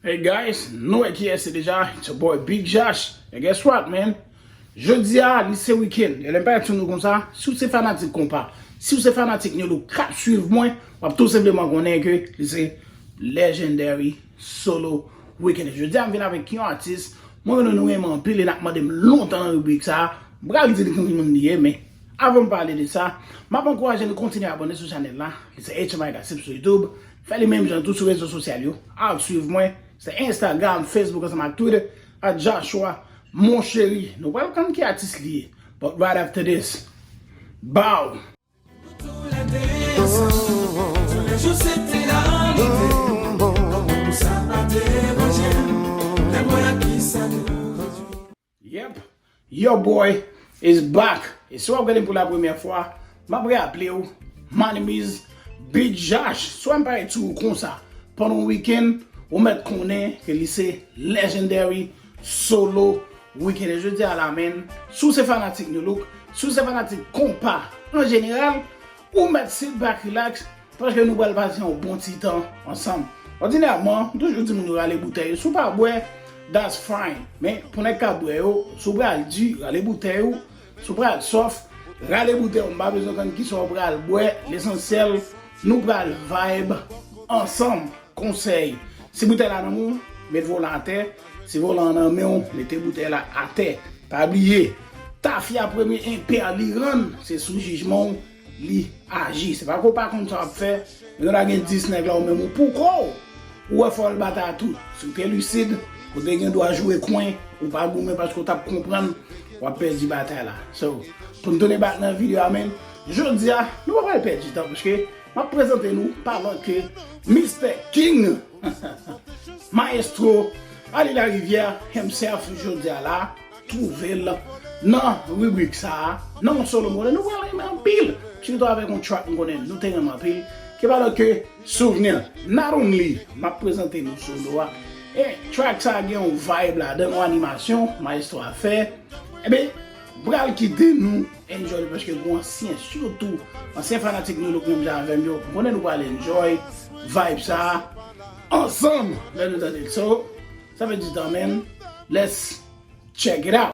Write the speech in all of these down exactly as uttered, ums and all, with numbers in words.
Hey guys, nou wè kiyès se deja, it's your boy Big Josh. And guess what, man? Jodi a, li se wikenn. E lè m parèt sou nou konsa, si w se fanatik konpa, si w se fanatik New Look k ap swiv mwen, w ap tou senpleman konnen ke li se legendary solo wikenn. Jodi a, m vin avèk yon atis, mwen konnen nou renmen anpil e n ap mande m lontan nan ribrik sa a. M pral di nou ki moun li ye, men avan m pale de sa, m ap ankouraje nou kontinye abòne sou chanèl la, ki se H M I Gossip sou YouTube. Fè li menm jan tou sou rezo sosyal yo. Al swiv mwen, se Instagram, Facebook ansanm ak Twitter, at Joshua Mon Chéri. Nou pral konn ki atis li ye. But right after this, bow! Yep, your boy is back. E si w ap gade m pou la premyè fwa, m ap raple w, my name is Big Josh. Si w wè m parèt sou ou konsa, pandan yon wikenn, ou mèt konnen ke li se legendary solo wikenn. E jodi a la, man, si w se fanatik New Look, si w se fanatik konpa an jeneral, ou mèt sit back, relax, paske nou pral pase yon bon ti tan ansanm. Òdinèman, m toujou di moun yo rale boutèy yo. Si w pa bwè, that's fine. Men, pou nèg k ap bwè yo, si w pral di, rale boutèy ou, si w pral sòf, rale boutèy ou. M pa bezwen konn kisa w pral bwè. Lesansyèl, nou pral vibe ansanm. Konsèy, si boutèy la nan men w, met volan atè. Si volan an nan men w, mete boutèy la atè. Pa bliye, tafya premye enpè li rann, se sou jijman w li aji. Se pa ke w pa konn sa w ap fè, men gen dwa gen dis nèg la ou menm ou pou kò w. Ou wè fò l batay a tou. Si w te lisid, ou te gen dwa jwe kwen, ou pa goumen paske w t ap konprann w ap pèdi batay la. So, pou n tounen back nan videyo a, men, jodi a, nou pa pral pèdi tan paske m ap prezante nou pa lòt ke Mister King, Maestro Ali Larivière himself jodi a la, twouve l nan ribrik sa a, nan yon solo mode nou pral renmen anpil, sitou avèk yon track m konnen nou te renmen anpil, ki pa lòt ke Souvenir. Not only m ap prezante nou solo a, e track sa a gen yon vibe ladan, yon animasyon Maestro a fè, ebyen, pral kite nou enjoy li paske gwo ansyen, sitou ansyen fanatik New Look menm jan avè m yo, m konnen nou pral enjoy vibe sa a ansanm lè nou tande l. So, sa vle di tan, man, let's check it out.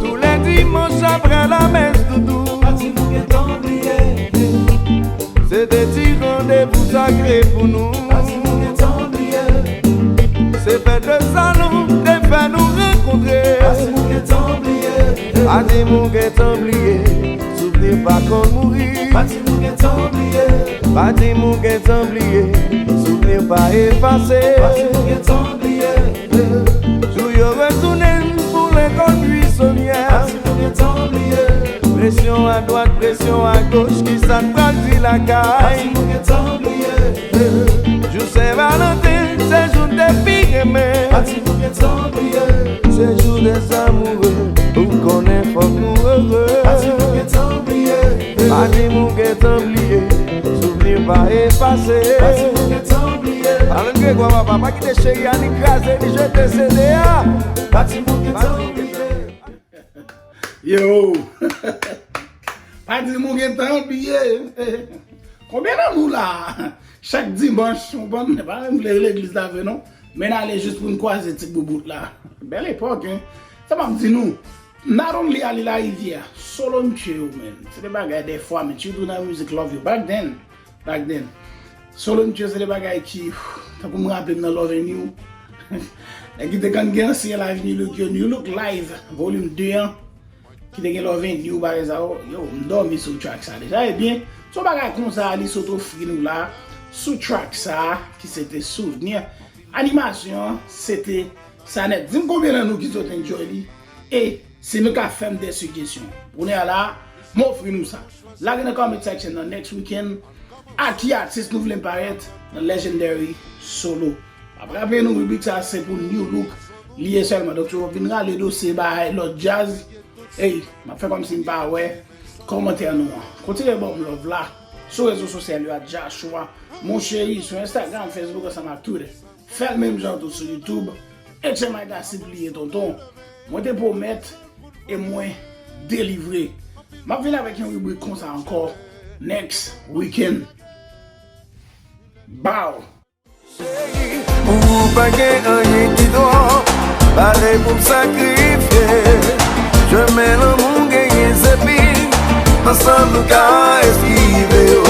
Tou lè dimanch aprè lamès doudou, se te ti randevou sakre pou nou. Se fèt de salon te fè nou rankontre. Pa di m ou gentan bliye, souvni pa konn mouri. Pa di m ou gentan bliye, pa di m ou gentan bliye, souvni pa efase. Pa di m ou gentan bliye, jou yo retounen pou lekòl pwizonyè. Pa di m ou gentan bliye, presyon adwat, presyon agoch, kisa n pral di lakay? Pa di m ou gentan bliye, jou Sen Valanten, se jou n te pi renmen. Pa di m ou gentan bliye, se jou dèzamoure, ou konnen fòk nou ere. Pa di m ou gentan bliye, pa di m ou gentan bliye, souvni pa efase. Pa di m ou gentan bliye, pa di m Gwa papa, pa kite cheri a ni kraze, ni jete C D a. Pa di moun ki tan bliye. Yo! Pa di moun gen tan bliye. Konbyen nan nou la? Chak dimanch, ou konprann, pa menm vle legliz la vre non. Men n ale jis pou n kwaze ti boubout la. Bèl epòk, hein? Sa m ap di nou. Not only Ali Larivière, solo misye yo, man. Se te bagay dèfwa, men sitou nan mizik love yo. Back then, back then. Solo misye se te bagay ki, tankou m raple m nan Love and You. Nèg ki te konn gen ansyen live New Look yo, New Look Live, volume de an, ki te gen Love and You, bagay sa yo, yo, m dòmi sou track sa deja. Ebyen, se yon bagay konsa, li sot ofri nou la, sou track sa, ki se te Souvenir. Animasyon an, se te sa nèt. Di m konbyen nan nou ki sot enjoy li, e si nou ka fè m de sijesyon. Kounye a la, m ofri nou sa. Lage nan comment section nan next weekend, a ki atis nou vle m parèt nan Legendary Solo. M ap raple nou, ribrik sa se pou New Look li ye sèlman. Donk, si w vin rale dosye bay lòt djaz, ey, m ap fè kòmsi m pa wè kòmantè nou an. Kontinye ban m love la sou rezo sosyal yo a Joshua Mon Chéri, sou Instagram, Facebook, ansanm ak Twitter. Fè l menm jan tou sou YouTube. H M I Gossip li ye, tonton. Mwen te pwomèt e mwen delivre. M ap vin avèk yon ribrik konsa ankò next weekend. Bow! Ou pa gen anyen ki twòp, pare pou m sakrifye. Chemen lanmou genyen se pi, ansanm nou ka eskive yo.